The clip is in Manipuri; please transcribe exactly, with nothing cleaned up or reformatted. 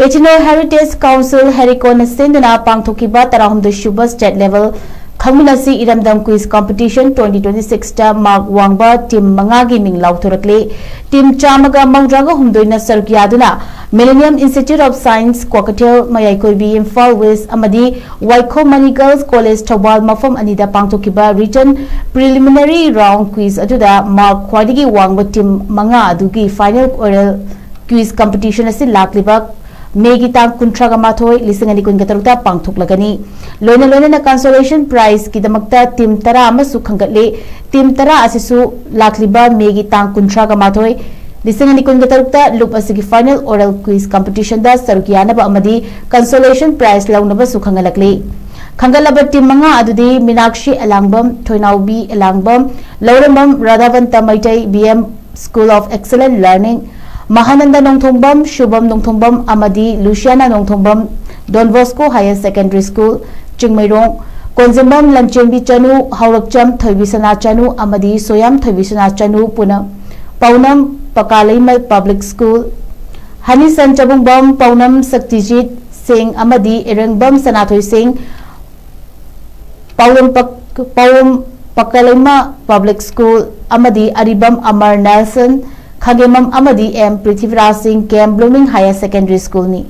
Ethno Heritage Council, ꯍꯦꯔꯤꯀꯣꯟꯅ ꯁꯤꯟꯗꯨꯅ ꯄꯥꯡꯊꯣꯛꯈꯤꯕ ꯇꯔꯥꯍꯨꯝꯗꯣꯏ ꯁꯨꯕ State Level ꯈꯪꯃꯤꯟꯅꯁꯤ ꯏꯔꯝꯗꯝ Quiz Competition twenty twenty-six ꯇ mark ꯋꯥꯡꯕ team ꯃꯉꯥꯒꯤ ꯃꯤꯡ ꯂꯥꯎꯊꯣꯔꯛꯂꯤ꯫ Team ꯆꯥꯝꯃꯒ ꯃꯧꯗ꯭ꯔꯥꯒ ꯍꯨꯝꯗꯣꯏꯅ ꯁꯔꯨꯛ ꯌꯥꯗꯨꯅ Millennium Institute of Science, Kwakeithel, ꯃꯌꯥꯏꯀꯣꯏꯕꯤ, Imphal West ꯑꯃꯗꯤ ꯋꯥꯏꯈꯣꯝ ꯃꯅꯤ Girls College, ꯊꯧꯕꯥꯜ ꯃꯐꯝ ꯑꯅꯤꯗ ꯄꯥꯡꯊꯣꯛꯈꯤꯕ Written Preliminary Round Quiz ꯑꯗꯨꯗ mark ꯈ꯭ꯋꯥꯏꯗꯒꯤ ꯋꯥꯡꯕ team ꯃꯉꯥ ꯑꯗꯨꯒꯤ Final Oral Quiz Competition ꯑꯁꯤ ꯂꯥꯛꯂꯤꯕ ꯃꯦꯒꯤ ꯇꯥꯡ ꯀꯨꯟꯊ꯭ꯔꯥꯒ ꯃꯥꯊꯣꯏ, ꯂꯤꯁꯤꯡ ꯑꯅꯤ ꯀꯨꯟꯒ ꯇꯔꯨꯛꯇ ꯄꯥꯡꯊꯣꯛꯂꯒꯅꯤ꯫ ꯂꯣꯏꯅ ꯂꯣꯏꯅꯅ consolation prize ꯀꯤꯗꯃꯛꯇ team ꯇꯔꯥ ꯑꯃꯁꯨ ꯈꯟꯒꯠꯂꯤ꯫ Team ꯇꯔꯥ ꯑꯁꯤꯁꯨ ꯂꯥꯛꯂꯤꯕ ꯃꯦꯒꯤ ꯇꯥꯡ ꯀꯨꯟꯊ꯭ꯔꯥꯒ ꯃꯥꯊꯣꯏ, ꯂꯤꯁꯤꯡ ꯑꯅꯤ ꯀꯨꯟꯒ ꯇꯔꯨꯛꯇ ꯂꯨꯞ ꯑꯁꯤꯒꯤ Final Oral Quiz Competition ꯗ ꯁꯔꯨꯛ ꯌꯥꯅꯕ ꯑꯃꯗꯤ consolation prize ꯂꯧꯅꯕꯁꯨ ꯈꯪꯍꯜꯂꯛꯂꯤ꯫ ꯈꯟꯒꯠꯂꯕ team ꯃꯉꯥ ꯑꯗꯨꯗꯤ ꯃꯤꯅꯥꯛꯁꯤ ꯑꯦꯂꯥꯡꯕꯝ, ꯊꯣꯏꯅꯥꯎꯕꯤ ꯑꯦꯂꯥꯡꯕꯝ, ꯂꯧꯔꯦꯝꯕꯝ ꯔꯥꯙꯥꯕꯟꯇ Meitei, B M School of Excellent Learning, ꯃꯍꯥꯅꯟꯗ ꯅꯣꯡꯊꯣꯡꯕꯝ, ꯁꯨꯕꯝ ꯅꯣꯡꯊꯣꯡꯕꯝ ꯑꯃꯗꯤ ꯂꯨꯁꯤꯌꯥꯅꯥ ꯅꯣꯡꯊꯣꯡꯕꯝ, Don Bosco Higher Secondary School, Chingmeirong, ꯀꯣꯟꯖꯦꯝꯕꯝ ꯂꯟꯆꯦꯟꯕꯤ ꯆꯅꯨ, ꯍꯧꯔꯛꯆꯝ ꯊꯣꯏꯕꯤꯁꯅꯥ ꯆꯅꯨ ꯑꯃꯗꯤ ꯁꯣꯌꯥꯝ ꯊꯣꯏꯕꯤꯁꯅꯥ ꯆꯅꯨ, ꯄꯨꯅ-, ꯄꯥꯎꯅꯝ ꯄꯀꯥꯂꯩꯃ Public School, ꯍꯅꯤꯁꯟ ꯆꯕꯨꯡꯕꯝ, ꯄꯥꯎꯅꯝ ꯁꯛꯇꯤꯖꯤꯠ ꯁꯤꯡ ꯑꯃꯗꯤ ꯏꯔꯦꯡꯕꯝ ꯁꯅꯥꯊꯣꯏ ꯁꯤꯡ, ꯄꯥꯎꯔꯝ ꯄꯛ-, ꯄꯥꯎꯔꯝ ꯄꯀꯂꯩꯃ Public School ꯑꯃꯗꯤ ꯑꯔꯤꯕꯝ ꯑꯃꯔ ꯅꯦꯜꯁꯟ, ꯈꯥꯒꯦꯝꯕꯝ ꯑꯃꯗꯤ M ꯄ꯭ꯔꯤꯊꯤꯕꯤꯔꯥꯖ ꯁꯤꯡ, K M Blooming Higher Secondary School ꯅꯤ꯫